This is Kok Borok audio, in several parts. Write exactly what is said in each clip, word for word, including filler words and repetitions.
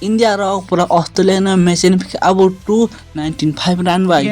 India rok pura Australia no match ni phikha abo two nineteen five run bai.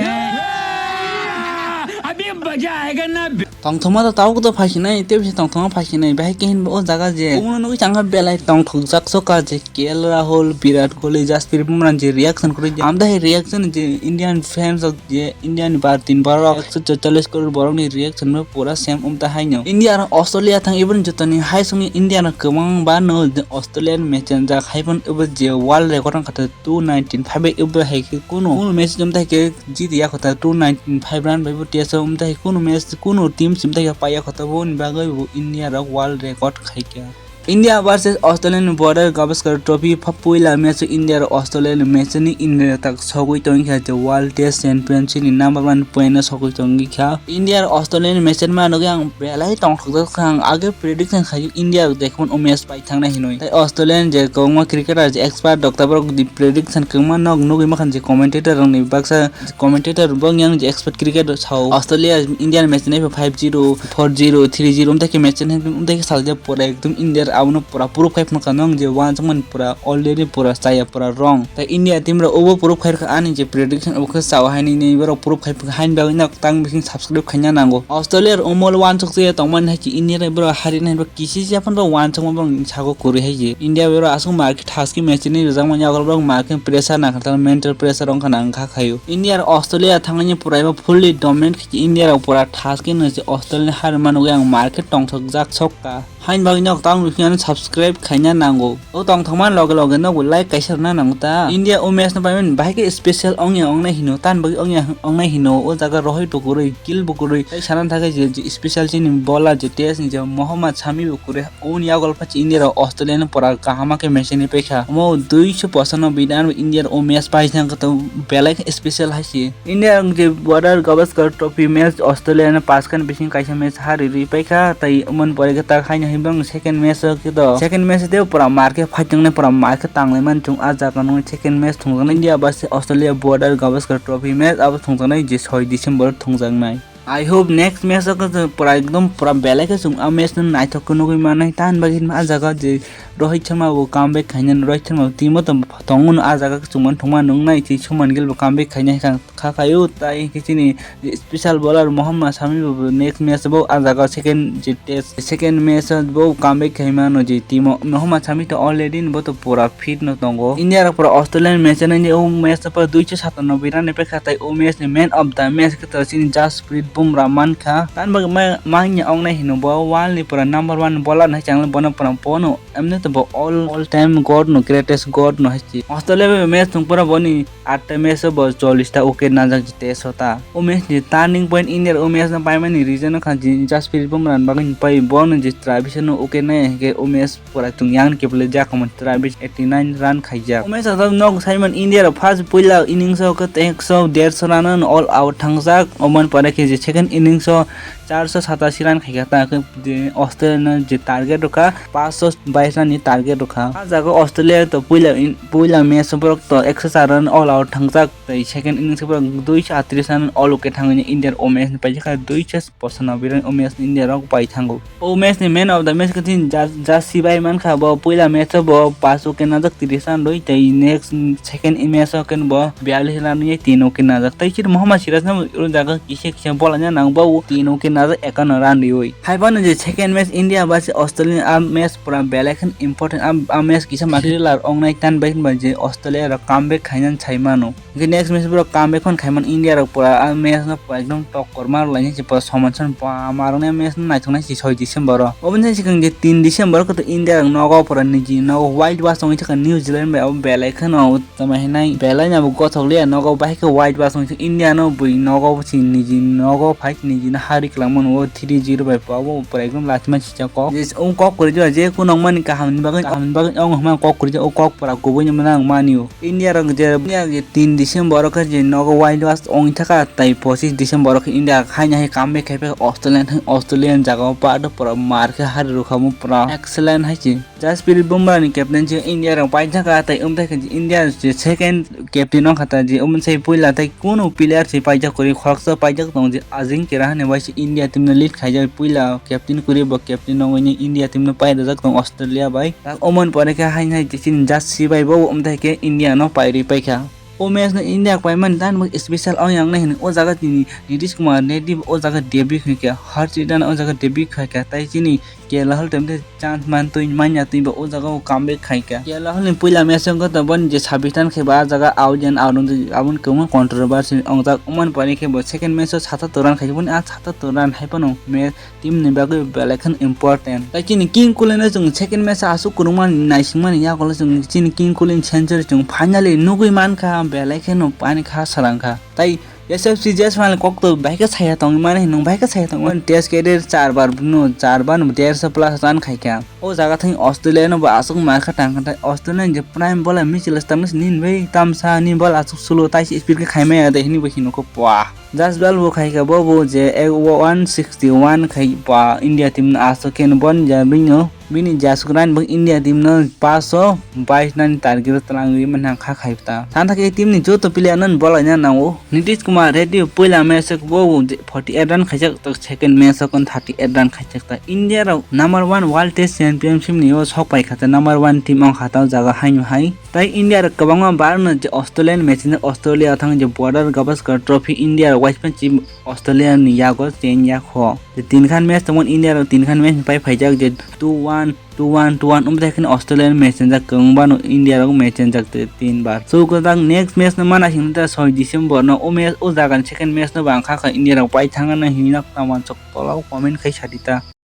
Tongthoma to tabuk to phaisinai, tei bisi tongthoma phaisinai, bahai khe hinba o jaga je. Uno nugui changkha belai tongthokjak soka je K L Rahul, Virat Kohli, Jasprit Bumrah je reaction kwrwi je. Amda hai reaction je Indian fans rok je Indian bar tin borok ekso chorchallis crore borok ni reaction bo pura same umta haino. India rok Australia thang eboni jotoni hai songni India rok kwbang ba no Australian match chenjak hai phano ebo je world record wngkha two nineteen five bai ebo hai khe kunu, kunu match jom tai khe jiti ya kho ta two nineteen five run bai bo T S O um tai kunu match kunu team sim tai khe pai ya kho ta bo ni bagwi bo India rok world record khai kha. India versus Australia ni Border Gavaskar Trophy pha puila match o India rok Australia ni match ni India tak sogwi tong kha je World Test Championship ni number one point no sogwi tong kha. India rok Australia ni match ma nugwi ang belai tongthokjak kha, ang age prediction khai India rok jephun o match pai thangnai hinwi. Tai Australian je kwbangma cricketer je expert rok tabok di prediction kwbangma nok nugwi mankha je commentator rok ni baksa commentator bo yang je expert cricket sao Australia India ni match nai five zero, four zero, three zero umtai khe match nai umtai khe salja pura ekdom India abono pura proof khai phano kha nang je wansukmani pura already pura chaya pura wrong. Tai India team rok obo proof khai kha ani je prediction obo khe sao haini ni borok proof khai phano haini bagwi nok tang bising subscribe khaina nango. Australia rok omo wansuk se tongmani hai khe India rok borok hari nai borok kisi se phano wansukma borok sago kwrwi hai je. India borok aswk market thaski match ni rijak manya borok market pressure na kha mental pressure wngkha na wngkha khayo. India rok Australia thangani pura eba fully dominate khe India rok pura thaski no se Australia har mano yang market tongthok jak sokka. Haini bagwi nok tang rukhi ano subscribe khaina nango. O tongthokmani loge loge nogo like kaisa rwna nango ta. India o match no paimani bahai khe special ongya ongnai hino, tan bagwi ongya ongnai hino, o jaga Rohit bo kwrwi, Gill bo kwrwi, tei sana thangkhe je, je special chini bowler je test ni je Mohammad Shami bo kwrwi, oboni yago phachi India rok Australia no pura kaham khe match ni paikha. Omo duiso pochano bini ano India rok o match pai thangkhe to belai khe special hai se. India ang je Border Gavaskar Trophy match Australia no paskhan bising kaisa match hari rwi paikha, tai umon pore khe tak haino hinbang second match o khe to second match tei pura mar khe fighting nai pura mar khe tanglai man chung a jaga no second match thungjaknai India versus Australia Border Gavaskar Trophy match abo thungjaknai je soi December thungjaknai. I hope next match o khe pura ekdom pura belai khe chung a match no naithok khe nugwi mannai, tamni bagwi hinma a jaga je Rohit Sharma bo comeback khainani, Rohit Sharma bo team o tong tongo no a jaga khe chumani thwngma nungnai tei Shubman Gill bo comeback khainai kha khaio, tai khe chini special bowler Mohammad Shami bo next match bo a jaga second je test second match bo comeback khaimano je team o. Mohammad Shami to already bo to pura fit no tongo. India rok pura Australian match nai o match pura duiso satanoboi run ni paikha tai o match ni man of the match khe to chini Jasprit Bumrah mankha. Tamni bagwi ma manya ongnai hino bo world ni pura number one bowler hai chang bono pura bono emne to bo all all time god no greatest god no hai se. Australia bai match thung pura boni atta match o bo chollish ta wicket najak je test o ta. O match ni turning point India o match no paimani reason wngkha je Jasprit Bumrah ni bagwi pai bono je Travis no wicket nai hai khe o match pura chwng yang khe belai jak khamani Travis eighty nine run khaijak. O match o nok saiman India rok first puila innings o khe ekso derso run no all out thangjak. Oman pore khe je second innings o charso satasi run khaikha ta khe je Australia no je target rwkha paanch sho bais run ni target rwkha. A jaga Australia to puila in puila match o borok to ekso char run all out thangjak tei second innings o borok duiso atris run all wicket thangwi India o match ni paijak kha duiso pochano biran o match ni India rok pai thango. O match ni man of the match khe tin Jas- Jasi bai mankha bo puila match o bo paanch wicket najak tris run rwi tei next second match o khe bo biyallis run rwi tin wicket najak tei chini Mohammad Siraj no o jaga kisa kisa bola nya nang bo tin wicket najak ekanno run rwi. Hai phano je second match India versus Australia a match pura belai khe important a, a match kisa ma thriller ongnai tan bai hinba je Australia rok comeback khainani sai mano. Hingke next match borok comeback phano khaiman India rok pura a match no pura ekdom tokkor ma rwlainai se pura soman soman pura ma rwnai match no naithoknai se soi December o. Oboni sai swkang je tin December o khe to India rok nogo pura niji nogo white wash wngwi thangkha New Zealand bai abo belai kheno tamo hinai belai no bo gothok liya nogo bahai khe white wash wngwi thangkha India no bui nogo se niji nogo phai se niji no hari kwlangmano o three zero bai pura obo pura ekdom lachima sijak kok je o kok kwrwi je kunu wngmani kaham ni bagwi kaham ni bagwi wng hwnma kok kwrwi je o kok pura kubui no nang mani o. India rok je, India je tin December o khe je nogo white wash wngwi thaka, tai pochis December o khe India haino hai comeback khai phaikha Australian, Australian jaga o part o pura mar khe hari rwkha omo pura excellent hai se. Jasprit Bumrah ni captaincy o India rok paithaka, tai wngthai khe India je second captain wngkha ta je omo sai puila tai kunu player se paijak kwrwi khoroksa paijak tongo je Ajinkya Rahane bai se India India team no lead khaijak, puila captain kwrwi bo captain rogwi ni India team no pai rwjak tong Australia bai. Tak oman pore khe haino hai chini jersey bai bo umthai khe India no pairwi paikha. O match no India paimani tamo special ong yang nai hwnwi o jaga chini Nitish Kumar Reddy o jaga debut khaikha, Harsh Chitani o jaga debut khaikha, tai chini K L Rahul team tei chance man twi manya twi bo o jaga o comeback khaikha. K L Rahul ni puila match wngkha to boni je sabbish run khe bo a jaga out and out wngjakha, aboni kwbangma controversy wngjak. Oman pore khe bo second match o satattor run khaikha, boni a satattor run hai phano match team ni bagwi belai kheno important. Tai chini King Kohli no chwng second match o aswk kwrwngmani naisingmani yagulo chwng chini King Kohli ni century chwng finally nugwi mankha, belai kheno ani kha swrangkha. Tai S F C Jaiswal kok to bahai khe saya tongmani, nwng bahai khe saya tongmani. Test career char bar no, char bar no derso plus run khaikha. O jaga thang Australia no bo aswk mar kha tang kha, tai Australia ni je prime bowler Mitchell Starc no nin bai tamsa ni ball aswk slow, tai se speed khe khaimaya de hini bo hino kho pua. Jaiswal bo khaikha bo bo je ek one sixty one khai pua India team no aswk khe no bon ja bini. Bini jasuk run bo India team no paso bais nani target o twlangwi manha kha khai ta. Santa khe team ni joto player no bolai na nango. Nitish Kumar Reddy puila match o bo forty eight run khaijak, to second match o thirty eight run khaijak ta. India rok number one world test championship ni o sok pai kha ta, number one team ong kha ta o jaga haino hai. Tai India rok kwbangma bar no je Australian match ni Australia thang je Border Gavaskar Trophy India rok waispan chi Australia ni yago chen ya kho. Je tin khan match tongmani India rok tin khan match pai phaijak je two one, two one, two one, umthai khe Australia match chenjak kwbangma no India rok match chenjak te tin bar. So kwtak next match no mana sing ta soi December no o match o jaga ni second match no bang kha kha India rok pai thang na hinwi nak ta wansok tola o comment khai sadi ta.